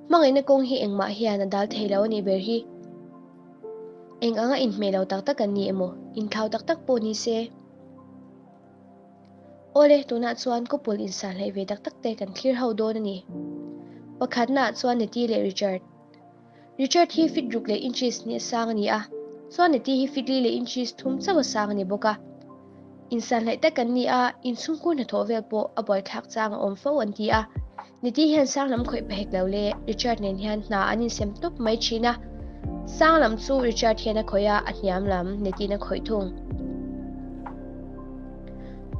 Hmangaihna kawng hi engmah hian a dal thei lo a nih ber hi. Eng anga inhmeh lo tak tak an ni emaw, inthlau tak tak pawh ni se. Awle, tunah chuan couple insahleh ve tak tak te kan thlir ho dawn a ni. Pakhatnaah chuan Nettie leh Richard. Richard hi feet ruk leh inches hnih a sang a ni a, chuan Nettie hi feet li leh inches thum chauh a sang a ni bawk a. Insanhlaih tak an ni a, inchhungkhur hnathawh vel pawh a buaithlak chang a awm fo an ti a. Niti hian sang lam khawih pahek lo le, Richard nen hian hna an insem tawp mai thin a. Sang lam chu Richard hian a khawih a, a hniam lam Niti'n a khawih thung.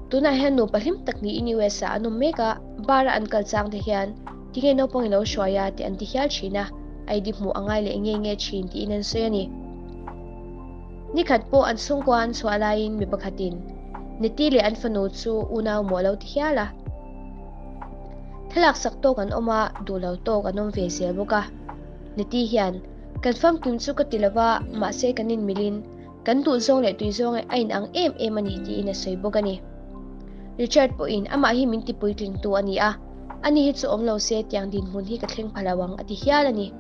Tunah hian nupa hlim tak niin US ah an awm mek a, bar a an kal chang te hian tinge naupang i lo hruai a tih an ti hial thin a, ID hmuh a ngai leh nge nge thin tiin an sawi a ni. Nikhat pawh an chhungkua an chhuah laiin mi pakhatin Niti leh an fanu chu unau maw a lo ti hial a. Thlalak sak tawk an awm a, duh lo tawk an awm ve zel bawk a. Niti hian, Kan famkim chu ka ti lo va, mahse kan inmilin, kan duh zawng leh tui zawng a inang em em a ni tiin a sawi bawk a ni. Richard pawhin amah hi min ti puitlingtu a ni a, ani hi chu awm lo se tiang dinhmun hi ka thleng pha lo ang a ti hial a ni.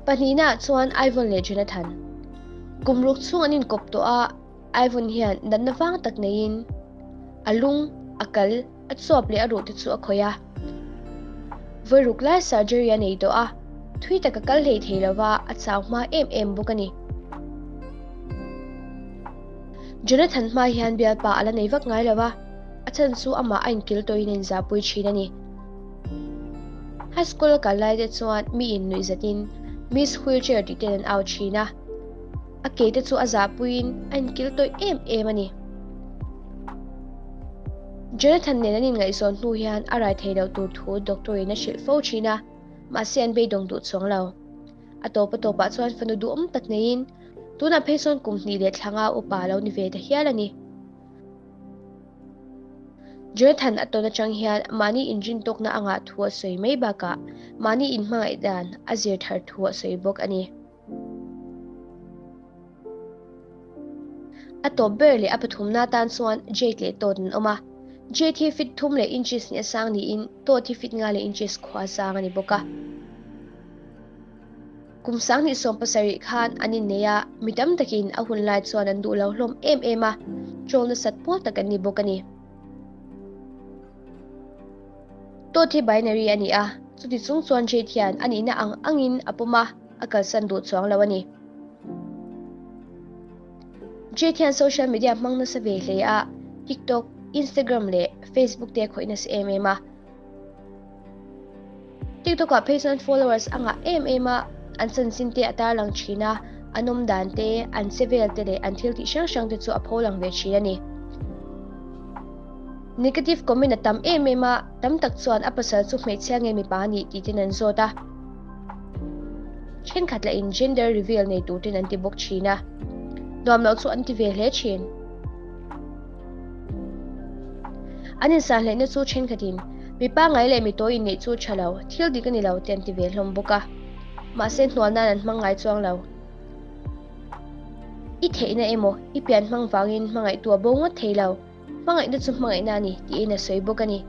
Pahnihnaah chuan Ivon leh Jonathan. Kum ruk chhung an inkawp tawh a, Ivon hian natna vang tak neiin a lung, a kal, a chuap leh a ruh te chu a khawih a. Vawi ruk lai surgery a nei tawh a, thui tak a kal hlei thei lova a chau hma em em bawk a ni. Jonathan hma hian bialpa a la nei vak ngai lova, a chhan chu amah a inkil tawhin a inzahpui thin a ni. High school a kal lai te chuan mi in nuih zatin Miss Wheelchair tih ten an au thin a, a ke te chu a zahpuiin a inkil tawih em em a ni. Jonathan nen an inngaihzawn hnu hian a rai thei loh tur thu doctor in a hrilh fo thin a, mahse an beidawng duh chuang lo. A tawp a tawpah chuan fanu duhawm tak neiin tunah phei chuan kum hnih leh thla nga upa a lo ni ve ta hial a ni. Jonathan a tawn atang hian mahni inrintawkna a ngah thu a sawi mai bakah mahni inhmangaih dan a zir thar thu a sawi bawk a ni. A tawp ber leh a pathumna atan chuan Jade leh Todd an awm a. Jade hi feet thum leh inches hnih a sang niin Todd hi feet nga leh inches khua sang a ni bawk a. Kum 2017 khan an innei a, mi tam takin a hun lai chuan an duh lo hlawm em em a, troll nasat pawl tak an ni bawk a ni. Todd hi binary a ni a, chuti chung chuan Jade hian a nihna ang angin a pawm a, a kalsan duh chuang lo a ni. Jade hian social media hmang nasa ve hle a, TikTok, Instagram leh Facebook te a khawih nasa em em a. TikTok ah phei chuan followers a ngah em em a, an chanchin te a tarlang thin a, an awm dan te, an che vel te leh an thil tih hrang hrang te chu a pho lang ve thin a ni. Negative comment a tam em em a, tam tak chuan a pasal chu hmeichhia nge mipa a nih tih ten an zawt a. Thenkhat lah in gender reveal nei tur ten an ti bawk thin a, nuam loh chu an ti ve hle thin. An insanhleihna chu thenkhatin mi pangngai leh mi tawi inneih chu tha lo, thil dik a ni lo te an ti ve hlawm bawk a. Mahse hnual nan an hmang ngai chuang lo. I theihna emaw, i pian hmang vangin hmangaihtu a bo ngawt thei lo. Hmangaihna chu hmangaihna a ni, tiin a sawi bawk a ni.